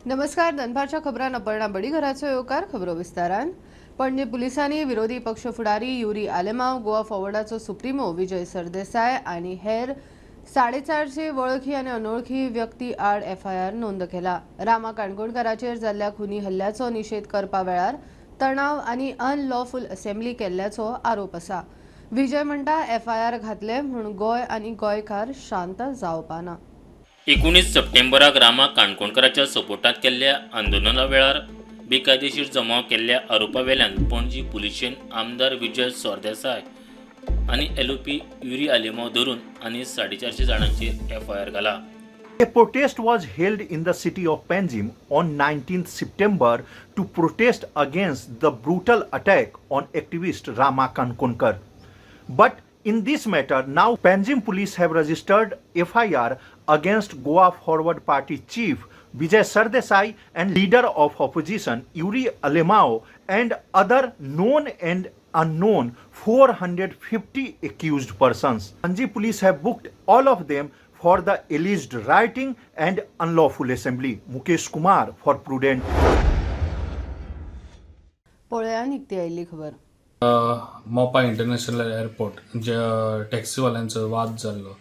नमस्कार, दनपारच्या खबरां अपर्णा बडीघराचो येवकार. खबरो विस्तारान. पणजे पुलिसांनी विरोधी पक्ष फुडारी युरी आलेमाव, गोवा फॉरवर्डाचो सुप्रिमो विजय सरदेसाय आनी हेर 450 वळखी आनी अनोळखी व्यक्ती आड एफआयआर नोंद केला. रामा काणकोणकाराचेर जाल्ल्या खुनी हल्ल्याचो निशेध करपा वेळार तणाव आनी अनलॉफूल असेंब्ली केल्ल्याचो आरोप आसा. विजय म्हणटा, एफआयआर घातले म्हूण गोंय आनी गोंयकार शांत जावपा ना. 19 सप्टेंबराक रामा काणकोणकाराच्या सपोर्टांत केल्ल्या आंदोलना वेळार बेकायदेशीर जमाव केल्ल्या आरोपा वेल्यान पणजी पुलिशेन आमदार विजय सरदेसाय आनी एलओपी युरी आलेमाव धरून आनी 450 जाणांचेर एफआयआर घाला. A protest was held in the city of Panjim on 19th September to protest against the brutal attack on activist Rama Kankonkar. But in this matter, now Panjim police have registered FIR against Goa Forward Party chief Vijay Sardesai and leader of opposition Yuri Alemao and other known and unknown 450 accused persons. Panjim police have booked all of them for the alleged rioting and unlawful assembly. Mukesh Kumar for Prudent. पळोवया निकती आयिल्ली खबर. Mopa international airport जे टॅक्सीवाल्यांचो वाद जाल्लो,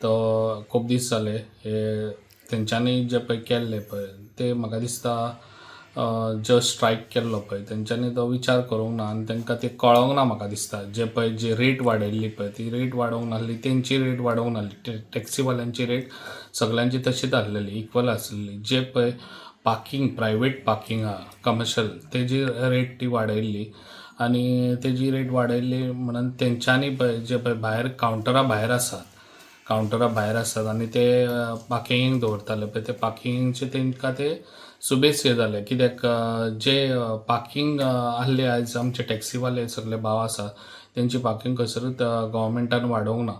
तो खूब दीस जाले. हे तेंच्यांनी जे पळय केल्ले पळय, ते म्हाका दिसता जो स्ट्रायक केल्लो पळय, तेंच्यांनी तो विचार करूंक ना आनी तांकां ते कळोंक ना. म्हाका दिसता जे पळय जी रेट वाडयल्ली पळय, ती रेट वाडोवंक नासली, तेंची रेट वाडोवंक नासली. टॅक्सीवाल्यांची रेट सगल्यांची तशीच आसलेली, इक्वल आसलेली. जे पळय पार्कींग, प्रायवेट पार्कींग आहा, कमर्शियल, तेजी रेट ती वाडयल्ली आनी तेजी रेट वाडयल्ली म्हणून तेंच्यांनी पळय जे पळय भायर कावंटरा भायर आसात, कावंटरा भायर आसात आनी ते पार्किंगेक दवरताले पळय, ते पार्किंगचे तेंकां ते सुबेज हे जाले. कित्याक जे पार्कींग आहले, आयज आमचे टॅक्सीवाले सगळे भाव आसा, तेंची पार्कींग खंयसरूच गोवोरमेंटान वाडोवंक ना.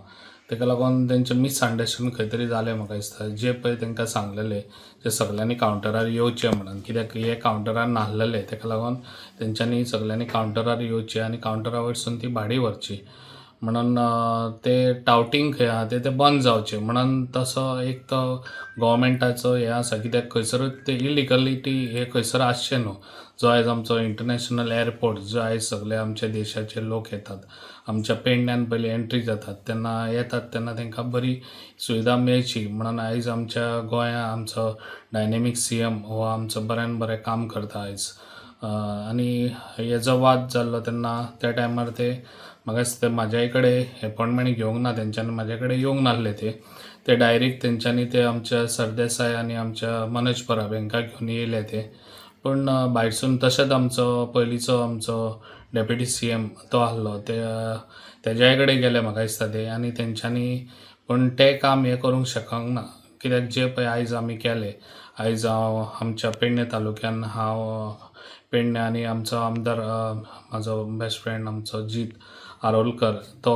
तेका लागून तेंचें मिसअंडरस्टँड खंय तरी जालें म्हाका दिसता. जे पळय तेंकां सांगलेलें ते सगल्यांनी कावंटरार येवचें म्हणून, कित्याक हे कावंटरार नासलेले, तेका लागून तेंच्यांनी सगल्यांनी कावंटरार येवचें आनी कावंटरा वयरसून ती भाडी व्हरची म्हणून, ते टावटींग खंय आहा ते ते बंद जावचें म्हणून. तसो एक तो गोवोरमेंटाचो हें आसा, कित्याक खंयसरूच ते इलिगलिटी हे खंयसर आसचें न्हू. जो आयज आमचो इंटरनॅशनल एअरपोर्ट, जो आयज सगळे आमच्या देशाचे लोक येतात, आमच्या पेडण्यान पयलीं एंट्री जातात तेन्ना, येतात तेन्ना तांकां बरी सुविधा मेळची म्हणून. आयज आमच्या गोंया आमचो डायनेमीक सीएम हो आमचो बऱ्यान बरें काम करता आयज. आनी हेजो वाद जाल्लो तेन्ना त्या टायमार ते म्हाका दिसता म्हाज्याय कडेन एपॉयंटमेंट घेवंक ना, तेंच्यांनी म्हाजे कडेन येवंक नासले. ते ते डायरेक्ट तेंच्यांनी ते आमच्या सरदेसाय आनी आमच्या मनोज परब हांकां घेवन येयले ते. पूण भायरसून तशेंच आमचो पयलींचो आमचो डेप्युटी सीएम तो आहलो, ते तेज्याय कडेन गेले म्हाका दिसता ते. आनी तेंच्यांनी पूण तें काम हें करूंक शकंक ना, कित्याक जे पळय आयज आमी केलें, आयज हांव आमच्या पेडणे तालुक्यान, हांव पेडणे आनी आमचो आमदार, म्हाजो बेस्ट फ्रेंड आमचो जीत आरोलकर, तो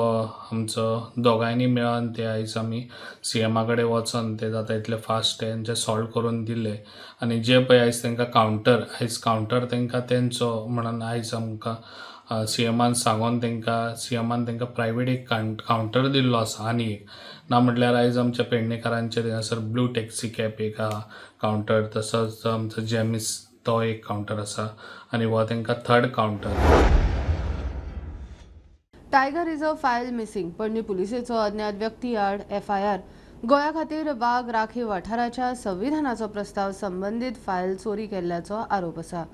आमचो दोगांयनी मेळोन ते आयज आमी सीएमा कडेन वचोन ते जाता इतले फास्ट तेंचे सॉल्व करून दिले. आनी जे पळय आयज तांकां कावंटर, आयज कावंटर तांकां तेंचो म्हणून आयज आमकां सीएमान सांगोन तांकां, सीएमान तांकां प्रायवेट एक कावंटर दिल्लो आसा. आनी एक ना म्हटल्यार आयज आमच्या पेडणेकारांचे थंयसर ब्लू टॅक्सी कॅब एक आहा कावंटर, तसोच आमचो जेमीस तो एक कावंटर आसा आनी हो तांकां third counter. Tiger reserve file missing, Panaji पुलिसेचो अज्ञात व्यक्ती आड एफआयआर. गोंया खातीर वाग राखीव वाठाराच्या संविधानाचो प्रस्ताव संबंदीत फायल चोरी केल्ल्याचो आरोप आसा.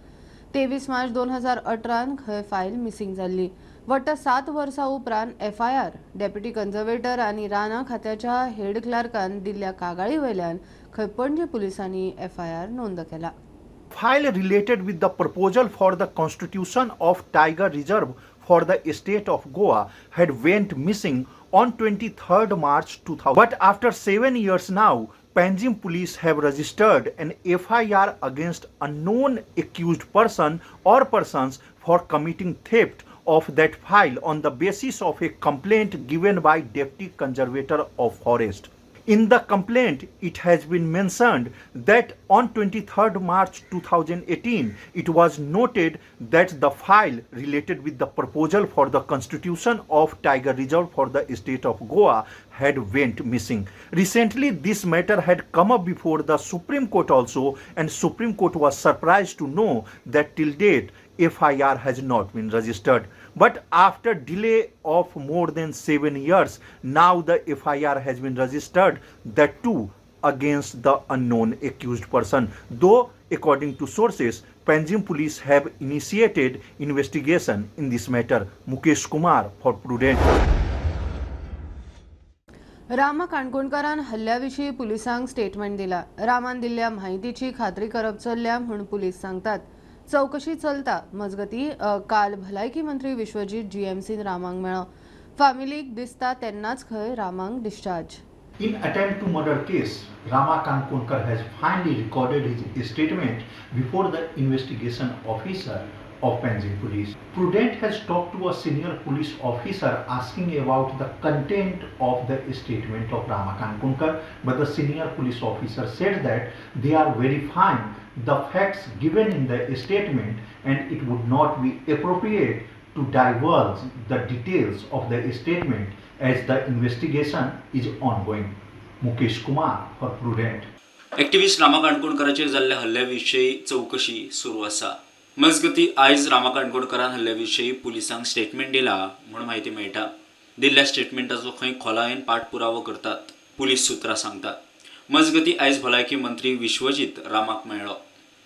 23 मार्च 2018 खंय फायल मिसिंग जाल्ली. वट्ट 7 वर्सां उपरांत एफआयआर. डेप्युटी कन्झर्वेटर आनी रानां खात्याच्या हेड क्लार्कान दिल्ल्या कागाळी वयल्यान खंय पणजे पुलिसांनी एफआयआर नोंद केला. File related with the proposal for the constitution of Tiger Reserve for the state of Goa had went missing on 23rd March 2000. But after 7 years now, Panjim police have registered an FIR against unknown accused person or persons for committing theft of that file on the basis of a complaint given by Deputy Conservator of Forest. In the complaint, it has been mentioned that on 23rd March 2018, it was noted that the file related with the proposal for the constitution of Tiger Reserve for the state of Goa had went missing. Recently, this matter had come up before the Supreme Court also, and Supreme Court was surprised to know that till date FIR has not been registered. But after delay of more than 7 years, now the FIR has been registered, that too against the unknown accused person. Though, according to sources, Panjim police have initiated investigation in this matter. Mukesh Kumar for Prudent. Rama काणकोणकारान हल्ल्याविशीं पुलिसांक statement दिला. रामान दिल्ल्या म्हायतीची खात्री करप चल्ल्या म्हूण police सांगतात. चवकशी चलता. मजगती काल भलायकी मंत्री विश्वजीत जीएमसीन रामाक मेळ्ळो. फामिलीक दिसता तेन्नाच खंय रामाक discharge. In attempt to murder case, Rama Kankonkar has finally recorded his statement before the investigation officer of Panjim Police. Prudent has talked to a senior police officer asking about the content of the statement of Rama Kankonkar, but the senior police officer said that they are verifying the facts given in the statement and it would not be appropriate to divulge the details of the statement as the investigation is ongoing. Mukesh Kumar for Prudent. Activist Rama काणकोणकाराचेर जाल्ल्या हल्ल्या विशीं चवकशी सुरू आसा. मजगती आयज रामा काणकोणकारान हल्ल्या विशीं पुलिसांक statement दिला म्हूण म्हायती मेळटा. दिल्ल्या स्टेटमेंटाचो खंय खोलायेन पाठपुरावो करतात पुलीस सुत्रां सांगतात. मजगती आयज भलायकी मंत्री विश्वजीत रामाक मेळ्ळो.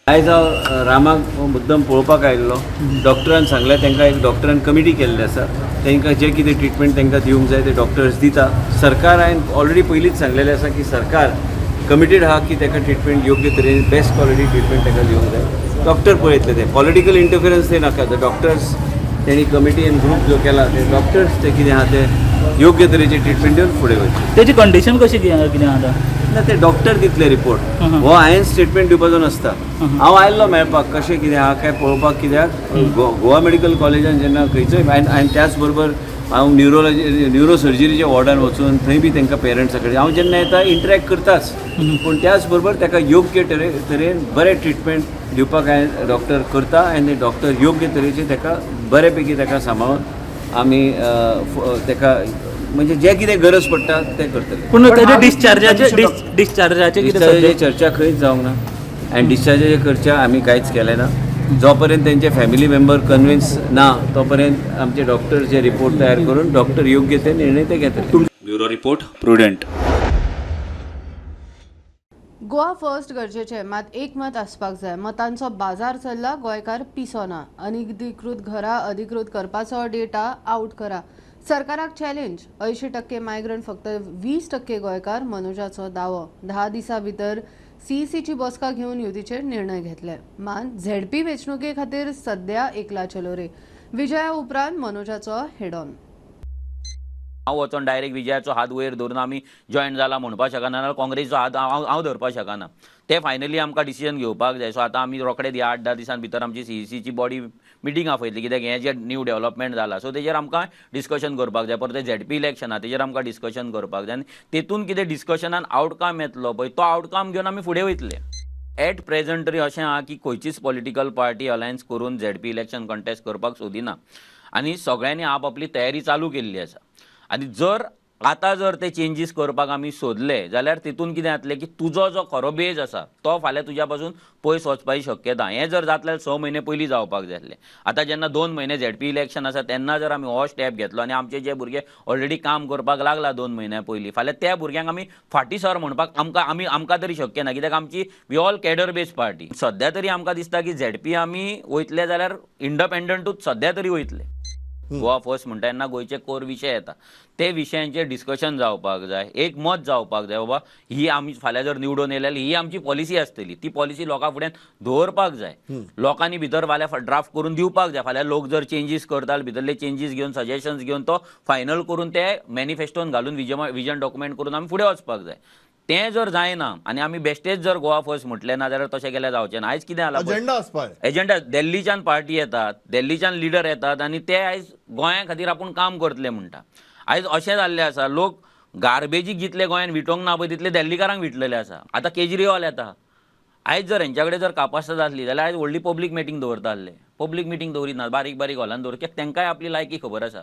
आयज हांव रामाक मुद्दम पळोवपाक आयिल्लो. डॉक्टरान सांगलें तांकां एक डॉक्टरान कमिटी केल्ली आसा, तांकां जे कितें ट्रिटमेंट तांकां दिवंक जाय ते डॉक्टर्स दिता. सरकार हांवें ऑलरेडी पयलींच सांगलेलें आसा की सरकार कमिटेड आहा की ताका ट्रिटमेंट योग्य तरेन बेस्ट क्वॉलिटी ट्रिटमेंट ताका दिवंक जाय. डॉक्टर पळयतले ते पॉलिटिकल इंटरफिरन्स ते नाका. ते डॉक्टर्स तेणी कमिटी आनी ग्रूप जो केला ते डॉक्टर्स ते कितें आहा ते योग्य तरेची ट्रिटमेंट दिवन फुडें वयतले. तेजी कंडिशन कशी कितें आतां? ना ते डॉक्टर दितले रिपोर्ट. हो हांवें स्टेटमेंट दिवपाचो नासता. हांव आयल्लो मेळपाक कशें कितें आहा काय पळोवपाक, कित्याक गोवा मेडिकल कॉलेजान जेन्ना खंयचोय आनी त्याच बरोबर हांव न्युरोलॉजी न्युरो सर्जरीच्या वॉर्डान वचून थंय बी तांकां पेरंट्सा कडेन हांव जेन्ना येता इंटरेक्ट करताच, पूण त्याच बरोबर ताका योग्य तरेन बरें ट्रिटमेंट दिवपाक हांवें डॉक्टर करता आनी डॉक्टर योग्य तरेचे ताका बरे पैकी ताका सांबाळून आमी ताका म्हणजे जे कितें गरज पडटा तें करतले. पूण तेजे डिस्चार्जाचे डिस्चार्जाचे डिस्चार्जाची चर्चा खंयच जावंक ना आनी डिस्चार्जाची चर्चा आमी कांयच केलें ना. जो पर्यंत तेंचे फॅमिली मेंबर कन्विन्स ना तो पर्यंत आमचे डॉक्टर जे रिपोर्ट तयार करून डॉक्टर योग्य ते निर्णय ते घेतले. Bureau report, Prudent. Goa first गरजेचे मात एकमत आसपाक जाय. मतांचो बाजार चल्ला, गोंयकार पिसो ना. अनधिकृत घरां अधिकृत करपाचो डेटा आउट करा. सरकाराक चॅलेंज. 80% मायग्रंट फक्त 20% गोंयकार, मनोजाचो दावो. 10 दिसां भितर सीईसीची बसका घेवन युतीचेर निर्णय घेतले. मान झेडपी वेंचणुके खातीर सध्या एकला चलो रे. विजया उपरांत मनोजाचो हेड ऑन. हांव वचोन डायरेक्ट विजयाचो हात वयर धरून आमी जॉयन जाला म्हणपाक शकना, नाजाल्यार काँग्रेसीचो हात हांव धरपाक शकना. ते फायनली आमकां डिसिजन घेवपाक जाय. सो आतां आमी रोखडेच ह्या 8-10 दिसां भितर आमची सीईसीची बॉडी मिटींग आपयतली, कित्याक हें जें न्यू डेव्हलपमेंट जाला सो तेजेर आमकां डिस्कशन करपाक जाय. परत झेडपी इलेक्शन आहा तेजेर आमकां डिस्कशन करपाक जाय आनी तेतून कितें डिस्कशनान आवटकम येतलो पळय तो आवटकम घेवन आमी फुडें वयतले. एट प्रेजंट तरी अशें आहा की खंयचीच पॉलिटिकल पार्टी अलायन्स करून झेडपी इलेक्शन कंटेस्ट करपाक सोदिना आनी सगळ्यांनी आपआपली तयारी चालू केल्ली आसा. आनी जर आतां जर ते चेंजीस करपाक आमी सोदले जाल्यार तितून कितें जातलें की तुजो जो खरो बेज आसा तो फाल्यां तुज्या पासून पयस वचपाची शक्यता. हें जर जातलें 6 म्हयने पयलीं जावपाक जाय आसलें. आतां जेन्ना 2 म्हयने झेडपी इलेक्शन आसा तेन्ना जर आमी हो स्टेप घेतलो आनी आमचे जे भुरगे ऑलरेडी काम करपाक लागला 2 म्हयन्या पयलीं, फाल्यां त्या भुरग्यांक आमी फाटीं सर म्हणपाक आमकां तरी शक्य ना, कित्याक आमची we all cadre based party. सद्या तरी आमकां दिसता की झेडपी आमी वयतले जाल्यार इंडिपेंडंटूच सद्या तरी वयतले. गोवा फर्स्ट म्हणटा तेन्ना गोंयचे कोर विशय येता, ते विशयांचेर डिस्कशन जावपाक जाय, एक मत जावपाक जाय. बाबा ही आमी फाल्यां जर निवडून येयले जाल्यार ही आमची पॉलिसी आसतली, ती पॉलिसी लोकां फुड्यान दवरपाक जाय. लोकांनी भितर फाल्यां ड्राफ्ट करून दिवपाक जाय. फाल्यां लोक जर चेंजीस करता भितरले चेंजीस घेवन सजेशन्स घेवन तो फायनल करून ते मॅनिफेस्टोन घालून विजन डॉक्युमेंट करून आमी फुडें वचपाक जाय. तें जर जायना आनी आमी बेश्टेच जर गोवा फर्स्ट म्हटलें ना जाल्यार तशें केल्यार जावचें ना. आयज कितें जाला, एजेंडा दिल्लीच्यान पार्टी येतात, दिल्लीच्यान लिडर येतात आनी ते आयज गोंया खातीर आपूण काम करतले म्हणटा. आयज अशें जाल्लें आसा, लोक गार्बेजीक जितले गोंयान विटोंक ना पळय तितले दिल्लीकारांक विटलेले आसा. आतां केजरीवाल येता, आयज जर हेंच्या कडेन जर कापास्ताद आसली जाल्यार आयज व्हडली पब्लीक मिटींग दवरता आसले. पब्लीक मिटींग दवरिना, बारीक बारीक हॉलान दवर, कित्याक तांकांय आपली लायकी खबर आसा.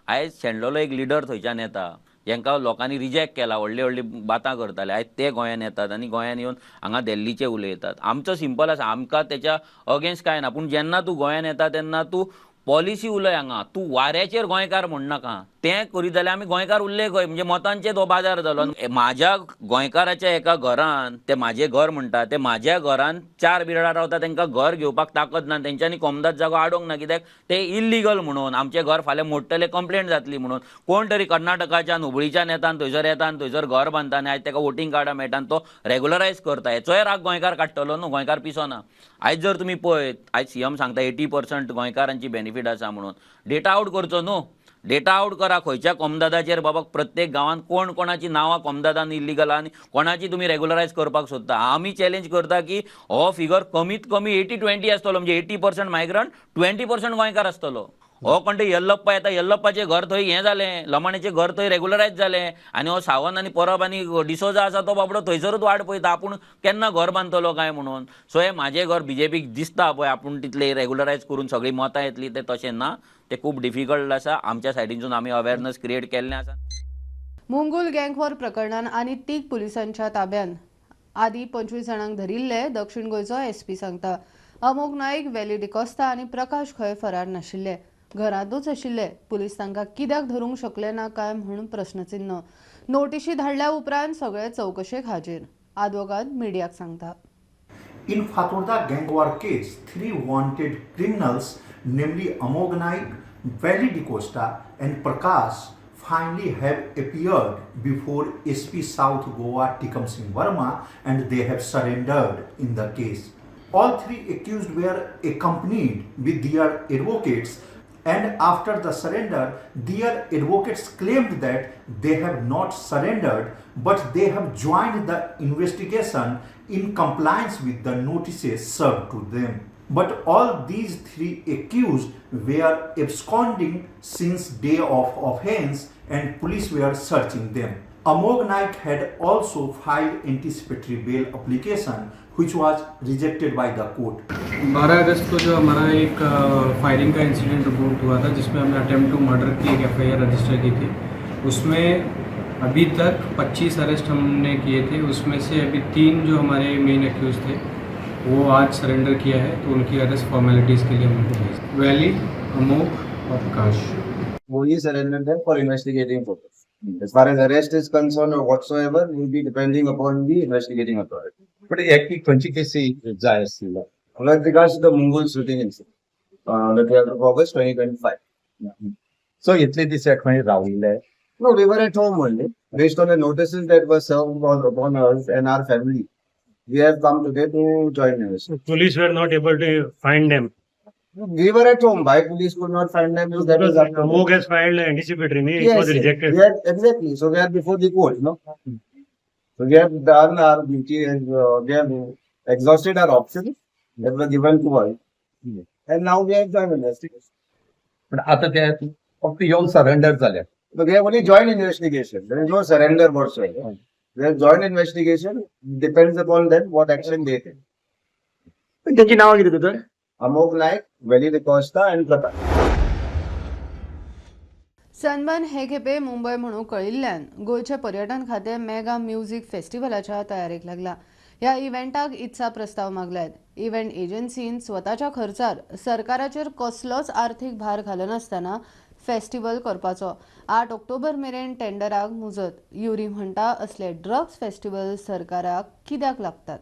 आयज शेणलेलो एक लिडर थंयच्यान येता, जेंकां लोकांनी रिजेक्ट केला, व्हडली व्हडली बातां करताले, आयज ते गोंयान येतात आनी गोंयान येवन हांगा दिल्लीचे उलयतात. आमचो सिंपल आसा, आमकां तेच्या अगेन्स्ट कांय ना, पूण जेन्ना तूं गोंयान येता तेन्ना तूं पॉलिसी उलय हांगा, तूं वाऱ्याचेर गोंयकार म्हणनाका. तें करीत जाल्यार आमी गोंयकार उरले खंय, म्हणजे मतांचेर तो बाजार जालो. म्हाज्या गोंयकाराच्या एका घरान, ते म्हाजें घर म्हणटा, ते म्हाज्या घरान 4 बिराडां रावता, तांकां घर घेवपाक ताकद ना, तेंच्यांनी कोमदाद जागो आडोवंक ना, कित्याक ते इल्लिगल म्हणून आमचें घर फाल्यां मोडटले, कंप्लेन जातली म्हणून. कोण तरी कर्नाटकाच्यान हुबळीच्यान येता, थंयसर येता, थंयसर घर बांदता आनी आयज ताका वोटींग कार्डां मेळटा आनी तो रेगुलरायज करता. हेचोय राग गोंयकार काडटलो न्हू, गोंयकार पिसो ना. आयज जर तुमी पळयत, आयज सीएम सांगता 80% गोंयकारांची बेनिफीट आसा म्हणून, डेटा आवट करचो न्हू, डेटा आवट करा खंयच्या कोमदादाचेर बाबा, प्रत्येक गांवांत कोण कोणाची नांवां कोमदादान इल्लिगल आनी कोणाची तुमी रेगुलरायज करपाक सोदता. आमी चॅलेंज करता की हो फिगर कमीत कमी 80-20 आसतलो, म्हणजे 80% मायग्रंट, 20% गोंयकार आसतलो. हो कोण ते यल्लप्पा येता, यल्लप्पाचें घर थंय हें जालें, लमाणेचें घर थंय रेगुलरायज जालें, आनी हो सावंत आनी परब आनी डिसोजा आसा तो बाबडो थंयसरूच वाट पळयता आपूण केन्ना घर बांदतलो काय म्हणून. सो हें म्हाजें घर बीजेपीक दिसता पळय आपूण तितलें रेगुलरायज करून सगळीं मतां येतलीं, तें तशें ना, तें खूब डिफिकल्ट आसा. आमच्या सायडीनसून आमी अवेरनस क्रिएट केल्लें आसा. मुंगूल गँगवॉर प्रकरणान आनी 3 पुलिसांच्या ताब्यान आदी 25 जाणांक धरिल्ले दक्षिण गोंयचो एसपी सांगता. अमोक नाईक, वेली डिकोस्ता आनी प्रकाश खंय फरार नाशिल्ले, घरांतूच आशिल्ले. पुलीस तांकां कित्याक धरूंक शकले ना काय म्हूण प्रश्नचिन्ह. नोटिशी धाडल्या उपरांत सगळे चवकशेक हाजीर, आदवोगाद मिडियाक सांगता. In Fatorda gang war case, 3 wanted criminals, namely Amog Naik, Veli D'Costa and Prakash, finally have appeared before SP South Goa Tikam Singh Verma and they have surrendered in the case. All 3 accused were accompanied with their advocates, and after the surrender, their advocates claimed that they have not surrendered but they have joined the investigation in compliance with the notices served to them. But all these 3 accused were absconding since day of offense and police were searching them. Amog Naik had also filed anticipatory bail application which was rejected by the court. 12 अगस्त को जो हमारा एक firing का incident report हुआ था, जिसमें हमने attempt two murder की एक एफआईआर रजिस्टर की थी, उसमें अभी तक 25 अरेस्ट हमने किए थे. उसमें से अभी 3 जो हमारे मेन एक्यूज थे वो आज सरेंडर किया है, तो उनकी अरेस्ट फॉर्मेलिटीज़ के लिए हम उनको भेज valley, Amogh Aur Prakash. Only surrender them for investigating purpose. As far as arrest is concerned or whatsoever, will be depending upon the investigating authority. But actually, खंयची केसी जाय आसलेलो? With regards to the Mungul shooting incident, on the 12th of August 2025. So इतले दीस खंय राविल्ले? No, we were at home only. Based on the notices that were served upon us and our family, we have come today to join us. Police were not able to find them. We were at home. Why police could not find them? Is that is up to Amog has filed anticipatory. It Yes, was rejected. We are, exactly. So we are before the court, no? So we have done our duty and we have exhausted our options that were given to us. And now we have joined investigation. पण आता ते फक्त येवन surrender जाले. So we have only joined investigation. There is no surrender whatsoever. We have joined investigation. Depends upon them what action they take. त्यांची नावं किती तर? Amog Naik, Veli D'Costa and Prakash. Sunburn हे खेपे मुंबय म्हणून कळिल्ल्यान गोंयचें पर्यटन खातें मेगा म्युझिक फेस्टिवलाच्या तयारेक लागला. ह्या इव्हेंटाक इत्सा प्रस्ताव मागल्यात. इव्हेंट एजन्सीन स्वताच्या खर्चार सरकाराचेर कसलोच आर्थीक भार घालनासतना फेस्टिवल करपाचो. 8 ऑक्टोबर मेरेन टेंडराक मुजत. युरी म्हणटा असले ड्रग्स फेस्टिवल सरकाराक कित्याक लागतात?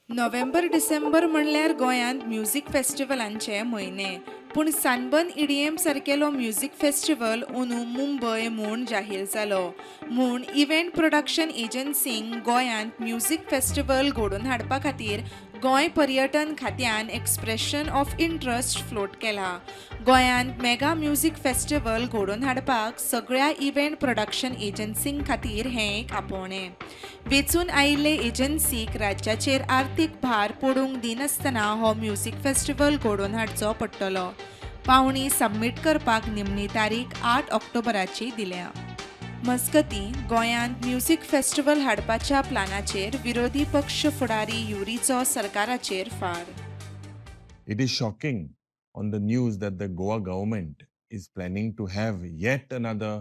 नोव्हेंबर डिसेंबर म्हणल्यार गोंयांत म्युझिक फेस्टिवलांचे म्हयने, पूण सनबर्न ईडीएम सारकेलो म्युझिक फेस्टिवल अंदू मुंबय म्हूण जाहीर जालो म्हूण इव्हेंट प्रोडक्शन एजन्सींक गोंयांत म्युझिक फेस्टिवल घडोवन हाडपा खातीर गोंय पर्यटन खात्यान एक्सप्रेशन ऑफ इंट्रस्ट फ्लोट केला. गोंयांत मेगा म्युझिक फेस्टिवल घडोवन हाडपाक सगळ्या इव्हेंट प्रोडक्शन एजन्सीं खातीर हें एक आपोवणें. वेंचून आयिल्ले एजन्सीक राज्याचेर आर्थीक भार पडूंक दिनासतना हो म्युझिक फेस्टिवल घडोवन हाडचो पडटलो. पावणी सबमीट करपाक निमणी तारीख 8 ऑक्टोबराची दिल्या. मजगतीं गोंयांत म्युझिक फेस्टिवल हाडपाच्या प्लानाचेर विरोधी पक्ष फुडारी युरीचो सरकाराचेर फार. It is shocking on the news that the Goa government is planning to have yet another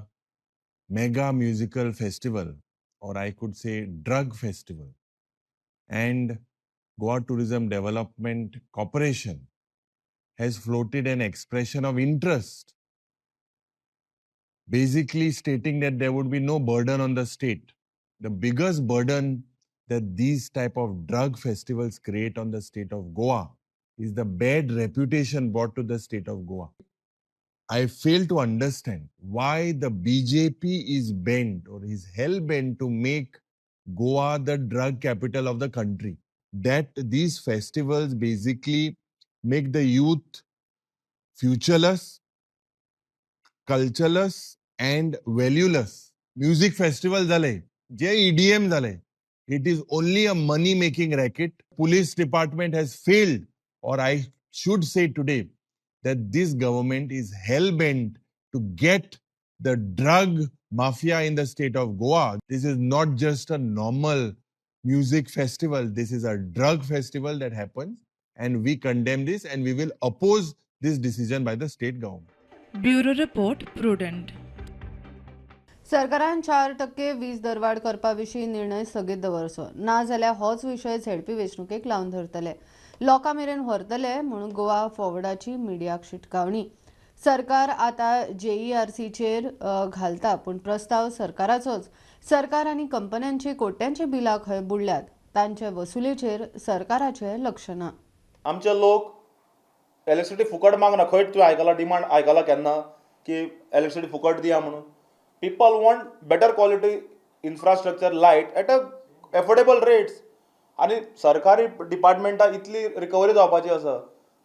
mega musical festival, or I could say drug festival. And Goa Tourism Development Corporation has floated an expression of interest, basically stating that there would be no burden on the state. The biggest burden that these type of drug festivals create on the state of Goa is the bad reputation brought to the state of Goa. I fail to understand why the BJP is bent or is hell-bent to make Goa the drug capital of the country. That these festivals basically make the youth futureless, cultureless and valueless. Music festival zale, je EDM zale. It is only a money-making racket. Police department has failed, or I should say today, that this government is hell-bent to get the drug mafia in the state of Goa. This is not just a normal music festival. This is a drug festival that happens, and we condemn this and we will oppose this decision by the state government. Bureau Report, Prudent. सरकारान 4% वीज दरवाड करपा विशीं निर्णय स्थगीत दवरचो ना जाल्यार होच विशय झेडपी वेंचणुकेक लावन धरतले, लोकां मेरेन व्हरतले म्हूण गोवा फॉरवर्डाची मिडियाक शिटकावणी. सरकार आतां जेईआरसीचेर घालता, पूण प्रस्ताव सरकाराचोच. सरकार आनी कंपन्यांची कोट्यांची बिलां खंय बुडल्यात तांचे वसुलेचेर सरकाराचें लक्ष ना. आमचे लोक इलेक्ट्रिसिटी फुकट मागना. खंय तुवें आयकला डिमांड आयकला केन्ना की इलेक्ट्रिसिटी फुकट दिया म्हणून? People want better quality infrastructure, light at a affordable rates. आनी सरकारी डिपार्टमेंटां इतली रिकवरी जावपाची आसा,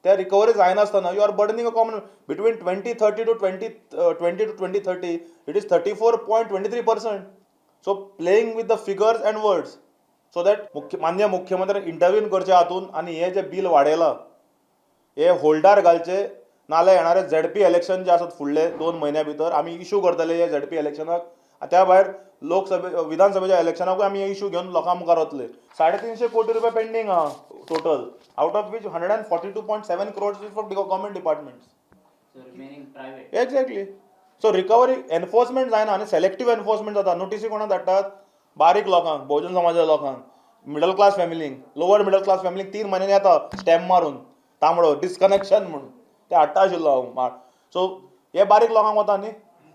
त्या recovery जायनासतना you are burdening a common. Between 2030 to 2020 to 2030 it is 34.23%. So playing with the figures and words so that मान्य मुख्यमंत्र्यान intervene करचे हातून आनी हे जे बील वाडयलां हे होल्डार घालचे, नाल्यार येणारे झेडपी इलेक्शन जे आसात फुडले 2 म्हयन्या भितर आमी इशू करतले हे झेडपी इलेक्शनाक. त्या भायर लोकसभे विधानसभेच्या इलेक्शनाकूय आमी हे इशू घेवन लोकां मुखार वतले. 350 कोटी रुपया पेंडींग आहा total, out of which 142.7 crores is for government departments. Exactly. So recovery enforcement जायना आनी सेलेक्टीव एनफोर्समेंट जाता. नोटीसी कोणाक धाडटात? बारीक लोकांक, बहुजन समाजाच्या लोकांक, मिडल क्लास फॅमिलींक, लोअर मिडल क्लास फॅमिलींक. 3 म्हयन्यांनी येता स्टॅम्प मारून तांबडो डिस्कनेक्शन म्हूण, ते हाडटा आशिल्लो हांव. सो हे बारीक लोकांक वता न्ही,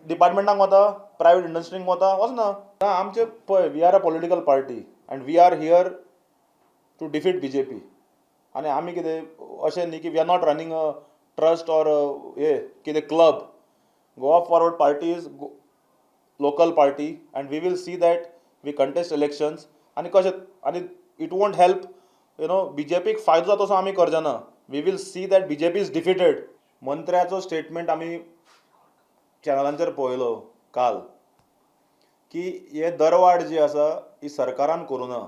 डिपार्टमेंटांक वता, प्रायवेट इंडस्ट्रींक वता, वचना. आमचे पळय, we are a political party and we are here to defeat BJP. आनी आमी कितें अशें न्ही की we are not running a trust or हे कितें club. Goa Forward Party is local party and we will see that we contest elections. आनी कशें आनी it won't help you know बीजेपीक फायदो जाता तसो आमी करचे ना. We will see that BJP is defeated. मंत्र्याचो statement आमी चॅनलांचेर पळयलो काल की हे दरवाड जी आसा ही सरकारान करूं ना,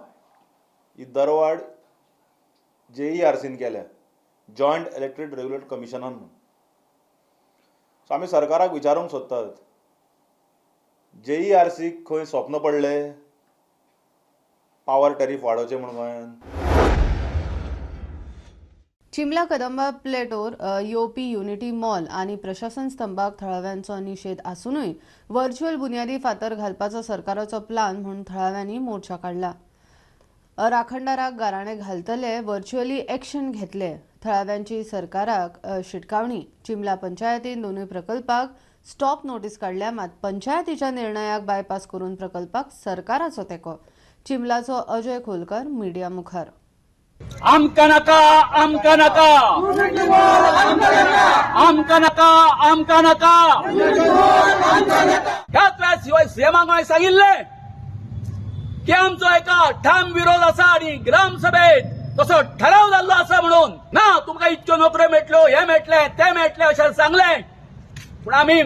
ही दरवाड जेईआरसीन केल्या, जॉयंट इलेक्ट्रीक रेग्युलेट कमिशनान म्हूण. सो आमी सरकाराक विचारूंक सोदतात, जेईआरसीक खंय स्वप्न पडलें पावर टॅरीफ वाडोवचें म्हूण गोंयांत? चिमला कदंबा प्लेटोर येवपी युनिटी मॉल आनी प्रशासन स्तंभाक थळाव्यांचो निशेध आसूनय व्हर्च्युअल बुन्यादी फातर घालपाचो सरकाराचो प्लान म्हूण थळाव्यांनी मोर्चा काडला. राखणदाराक गाराणे घालतले, व्हर्च्युअली एक्शन घेतले. थळाव्यांची सरकाराक शिटकावणी. चिमला पंचायतीन दोनूय प्रकल्पाक स्टॉप नोटीस काडल्या, मात पंचायतीच्या निर्णयाक बायपास करून प्रकल्पाक सरकाराचो तेंको. चिमलाचो अजय खोलकर मिडिया मुखार. आमकां नाका, आमकां नाका, आमकां नाका, आमकां नाका. ह्याच वेळार शिवाय सीएमाक हांवें सांगिल्लें की आमचो एका ठाम विरोध आसा आनी ग्रामसभेत तसो ठराव जाल्लो आसा म्हणून ना तुमकां इतक्यो नोकऱ्यो मेळटल्यो, हें मेळटलें, तें मेळटलें अशें सांगलें, पूण आमी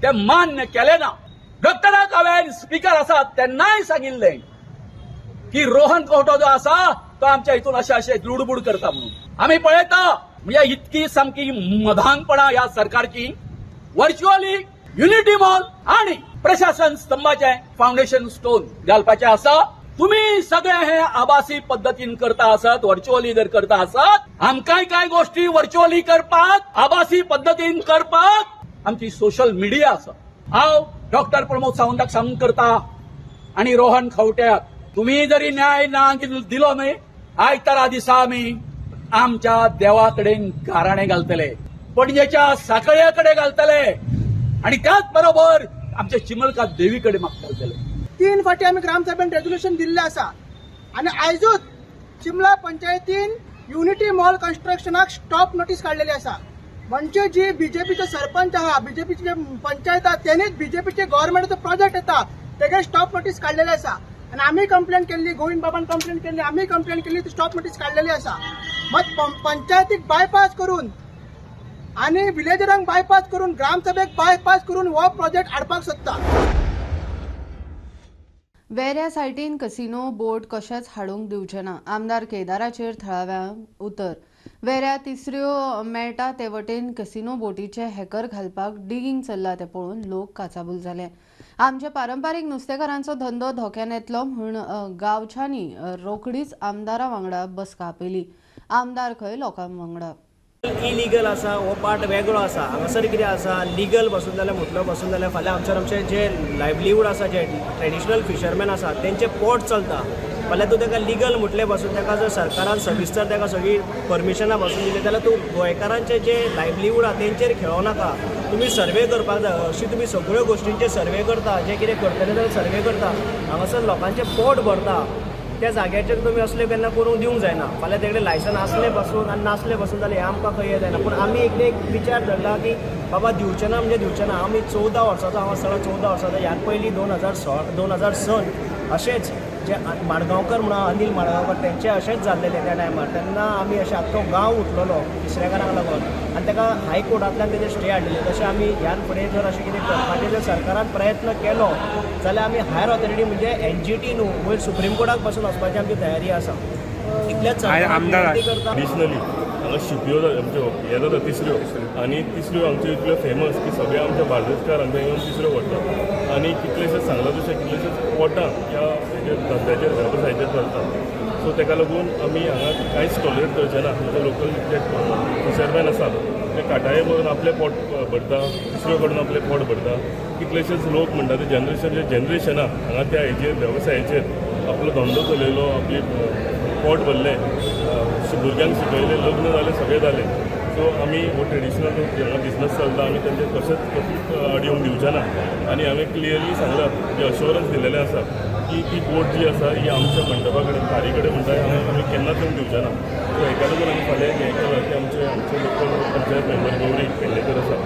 तें मान्य केलें ना. डॉक्टराक हांवें स्पिकर आसा तेन्नाय सांगिल्लें की रोहन खंवटो जो आसा तो आमच्या हितून अशें अशें लुडबूड करता म्हणून. आमी पळयता म्हणजे इतकी सामकी मधानपणा ह्या सरकारची. व्हर्च्युअली युनिटी मॉल आणि प्रशासन स्तंभाचे फाउंडेशन स्टोन घालपाचे आसा. तुम्ही सगळे हे आभासी पद्दतीन करता आसत, व्हर्च्युअली जर करता आसत, आमकांय कांय गोष्टी व्हर्च्युअली करपाक, आभासी पद्दतीन करपाक आमची सोशल मिडिया आसा. हांव डॉक्टर प्रमोद सावंताक सांगून करता आणि रोहन खवट्याक, तुम्ही जरी न्याय ना दिलो न्हय, आयतारा दिसा आमी आमच्या देवा कडेन गाराणे घालतले, पणजेच्या साखळ्या कडेन घालतले आणि त्याच बरोबर आमच्या चिमलका देवी कडेन मागतले. 3 फाटी आमी ग्रामसभेन रेजोल्युशन दिल्लें आसा आनी आयजूच चिमला पंचायतीन युनिटी मॉल कन्स्ट्रक्शनाक स्टॉप नोटीस काडलेली आसा. म्हणजे जी बीजेपीचो सरपंच आहा, बीजेपीची जे पंचायत आहा, तेणीच बीजेपीचे गव्हर्मेंटाचो प्रोजेक्ट येता तेगे स्टॉप नोटीस काडलेली आसा. आनी आमी कंप्लेन केल्ली, गोविंद बाबान कंप्लेन केल्ली, आमी कंप्लेन केल्ली, ती स्टॉप नोटीस काडलेली आसा. मात पंचायतीक बायपास करून आनी विलेजरांक बायपास करून, ग्रामसभेक बायपास करून हो प्रोजेक्ट हाडपाक सोदता. वेऱ्या सायटीन कसिनो बोट कशेंच हाडूंक दिवचे ना, आमदार केदाराचेर थळाव्यांक उतर. वेऱ्या तिसऱ्यो मेळटा ते वटेन कसिनो बोटीचे हॅकर घालपाक डिगींग चल्ला तें पळोवन लोक काचाबूल जाले. आमच्या पारंपारीक नुस्तेकारांचो धंदो धोक्यान येतलो म्हूण गांवच्यांनी रोखडीच आमदारा वांगडा बसका आपयली. आमदार खंय लोकां वांगडा. इलिगल आसा हो पार्ट वेगळो आसा. हांगासर कितें आसा, लिगल बसून जाल्यार म्हटलो बसून जाल्यार फाल्यां आमचेर आमचे जे लायवलीहूड आसा, जे ट्रेडिशनल फिशरमॅन आसा तेंचें पोट चलता. फाल्यां तूं ताका लिगल म्हटलें बसून ताका जर सरकारान सविस्तर ताका सगळीं परमिशनां बसून दिली जाल्यार तूं गोंयकारांचें जें लायवलीहूड आसा तेंचेर खेळों नाका. तुमी सर्वे करपाक जाय. अशी तुमी सगळ्यो गोश्टींचे सर्वे करता, जें कितें करतले जाल्यार सर्वे करता, हांगासर लोकांचें पोट भरता. त्या जाग्याचेर तुमी असलें केन्ना करूंक दिवंक जायना. फाल्यां तेगेलें लायसन आसलें पासून आनी नासलें पासून जाल्यार हें आमकां खंय जायना. पूण आमी एक एक विचार धरला की बाबा दिवचें ना म्हणजे दिवचें ना. आमी 14 वर्सांचो हांव आसतना 14 वर्सांचो, ह्यान पयलीं 2016 अशेंच जे माडगांवकर म्हणून अनिल माडगांवकर तेंचें अशेंच जाल्लेलें त्या टायमार. तेन्ना आमी अशें आख्खो गांव उठलेलो तिसरेकारांक लागून आनी ताका हायकोर्टांतल्यान तेजेर स्टे हाडलेले. तशें आमी ह्यान फुडें जर अशें कितें करपाचें जर सरकारान प्रयत्न केलो जाल्यार आमी हायर ऑथॉरिटी म्हणजे NGT न्हू वयर सुप्रीम कोर्टाक पासून वचपाची आमची तयारी आसा. इतलेंच करता. एडिशनली हांगा शिंपयो आमच्यो हे जाता तिसऱ्यो, आनी तिसऱ्यो आमच्यो इतल्यो फेमस की सगळे आमच्या बार्देसकार हांगा येवन तिसऱ्यो व्हरतात आनी कितलेशेच सांगलां तशें कितलेशेच पोटां ह्या धंद्याचेर वेवसायाचेर चलता. सो ताका लागून आमी हांगा कांयच टॉलरेट करचे ना. आमचे लोकल जे फिशरमॅन आसा ते काटाये भरून आपलें पोट भरता, तिसऱ्यो कडून आपलें पोट भरता. कितलेशेच लोक म्हणटा ते जनरेशन जे जनरेशनां हांगा त्या हेजेर वेवसायाचेर आपलो धंदो चलयलो, आपली पोट भरलें, भुरग्यांक शिकयलें, लग्न जालें, सगळें जालें. सो आमी हो ट्रेडिशनल हांगा बिजनस चलता, आमी तेंचे कशेंच कसलीच आड येवंक दिवचे ना. आनी हांवें क्लियरली सांगलां, जे अश्योरन्स दिलेलें आसा की ती बोट जी आसा ही आमच्या मंडपा कडेन तारी कडेन म्हणटा आमी केन्नाच येवंक दिवचे ना. सो हेका लागून आमी फाल्यां हें केलां की आमचे आमचे लोकल पंचायत मेंबर गौरी पेडणेकर आसा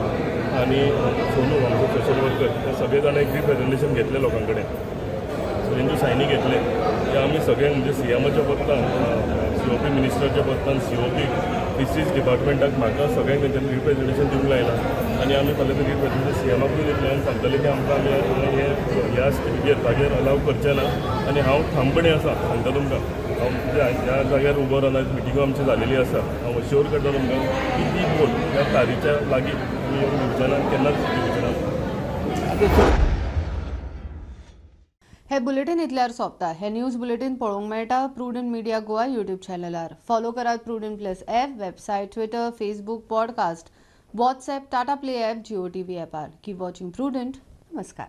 आनी सोनू आमचो सोशल वर्कर, हे सगळे जाण एक रिप्रेजेंटेशन घेतलें लोकां कडेन. सो तेंच्यो सायनी घेतले की आमी सगळे म्हणजे सीएमाच्या पत्तान, COP मिनिस्टराच्या पत्तान, COP fisheries डिपार्टमेंटाक म्हाका सगळ्यांक तेंच्यांनी रिप्रेजेंटेशन दिवंक लायलां आनी आमी फाल्यां ते रिप्रेजेंटेशन सीएमाकूय दितले आनी सांगतले की आमकां आमी हे ह्या हेजेर जाग्यार अलाव करचें ना. आनी हांव ठामपणी आसा सांगता तुमकां, हांव ह्या जाग्यार उबो रावन मिटिंगो आमची जालेली आसा, हांव अश्योर करता तुमकां की ती बोट ह्या तारीच्या लागीं आमी येवंक दिवचे ना, केन्नाच दिवचे ना. हे बुलेटिन इतल्यार सोंपता. हे न्यूज बुलेटिन पळोवंक मेळटा प्रुडंट मिडिया गोवा यूट्यूब चॅनलार. फॉलो करात Prudent plus app, website, Twitter, Facebook, podcast, WhatsApp, Tata Play app, Jio TV ॲपार. Keep watching prudent. नमस्कार.